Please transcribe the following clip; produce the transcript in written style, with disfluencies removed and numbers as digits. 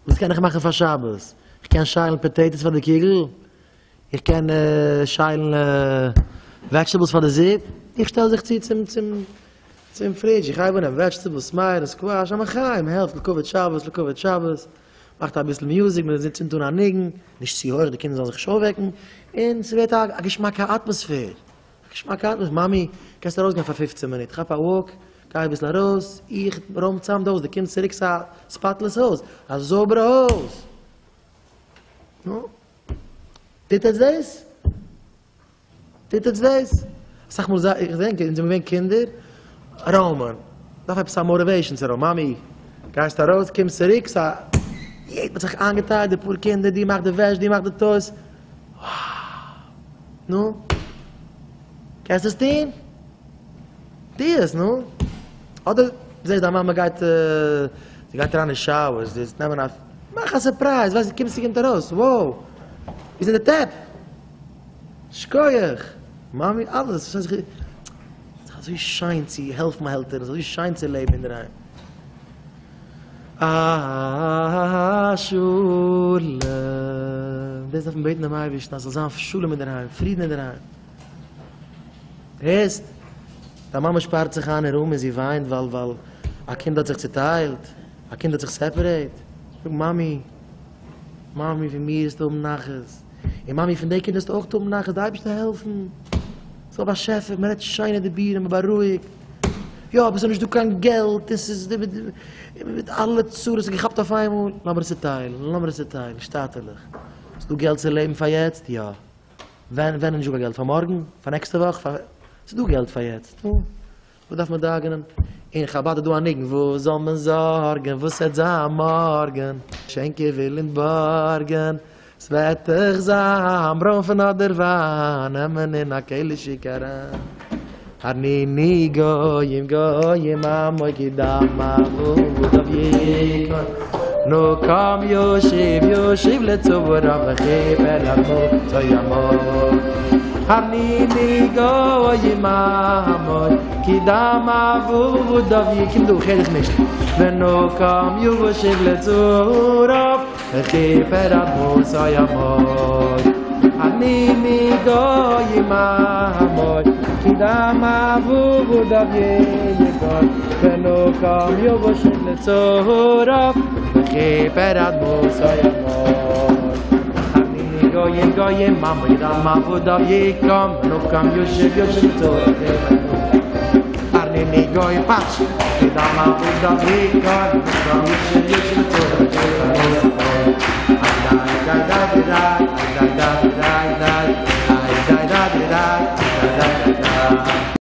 וואס קען איך מאכן פאר שבת? איך קען שיילן פאטעיטאס פאר די קוגל? איך קען שיילן וועדזשטעבלס פאר די זופ? איך שטעל זיך צו צום צום צום פרידזש, איך הייב אן נעמען וועדזשטעבלס, מייערן, סקוואש, א מחיה, מען העלפט לכבוד שבת, לכבוד שבת, מאכט אביסל מיוזיק, מען צינדט אן א ניגון, נישט צו הויך די קינדער זאלן זיך נישט אויפוועקן, און ס'ווערט א געשמאקע אטמאספער. געשמאקע אטמאספער, מאמי, קענסט ארויסגיין פאר פופצן מינוט, כאפ א walk, גיי אביסל ארויס, איך רוים צאם די הויז, דו קומסט צוריק ס'איז א spotless הויז, א זויבערע הויז. נו, טוט עטס דאס? טוט עטס דאס? אסאך מאל זיי, איך געדענק אונז זענען געווען קינדער, רוימען, דארף עפעס א motivation צו רוימען, מאמי, גייסט ארויס, קומסט צוריק, ס'א, יעדער האט זיך איינגעטיילט, די פאר קינדער, דו מאך די וועש, דו מאך די toys, wow! נו? קענסט עס טון? טו עס, נו! אדער זעסט דיין מאמע גייט, זי גייט אריין אין shower, זי וועט נעמען א, מאך א surprise, ווייסט, זי קומט, זי קומט ארויס, wow! ווי זענען די טעפ? שכוח! מאמי, אלעס, ס'איז אזוי שיין צו העלפן עלטערן, ס'איז אזוי שיין צו לעבן אינדערהיים. אה שלום, דאס דארף מען בעטן דעם אייבערשטן אז ס'זאל זיין שלום אינדערהיים, פרידן אינדערהיים. הערסט? דיין מאמע שפארט זיך איין אין room און זי וויינט ווייל ווייל א קינד האט זיך צוטיילט, א קינד האט זיך separate. זאג מאמי, מאמי פון מיר וועסטו האבן נחת, און מאמי פון די קינד וועסטו אויך האבן נחת, די אייבערשטער העלפן. ס'איז א באשעפער, מען רעדט שיינע דיבורים, מען בארואיגט. יא אבער ס'איז נישט דא קיין געלט און ס'איז מיט אלע צרות איז געכאפט אויף איינמאל, לאמיר עס צוטיילן, לאמיר עס צוטיילן, שטאטעלעך. ס'איז דא געלט צו לעבן פאר יעצט? יא. ווען ווען איז נישט דא קיין געלט? פאר מארגן? פאר נעקסטע וואך? פאר. ס'איז דא געלט פאר יעצט. נו, וואס דארף מען דאגה'נען? אין חבד איז דא א ניגון, וואס זאל מען זארגען, וואס עט זיין מארגען? שענקער וויל אונז בארגען, ס'וועט דאך זיין ברוינפן אדער וויין, נעמען אין א קעלישיק אריין. הרנינו גוים גוים עמו כי דם עבדיו יקום נקם ישיב ישיב לצורריו וכיפר אדמתו עמו. הרנינו גוים עמו כי דם עבדיו יקום דא כ'הער דיך נישט ונקם ישיב לצורריו וכיפר אדמתו עמו הרנינו גוים עמו כי דם עבדיו יקום ונקם ישיב לצורריו וכיפר אדמתו עמו הרנינו גוים גוים עמו כי דם עבדיו יקום ונקם ישיב ישיב לצורריו הרנינו גוים פאטש כי דם עבדיו יקום ונקם ישיב ישיב לצורריו איי דיי דיי דיי דיי דיי דיי דיי דיי דיי דיי דיי.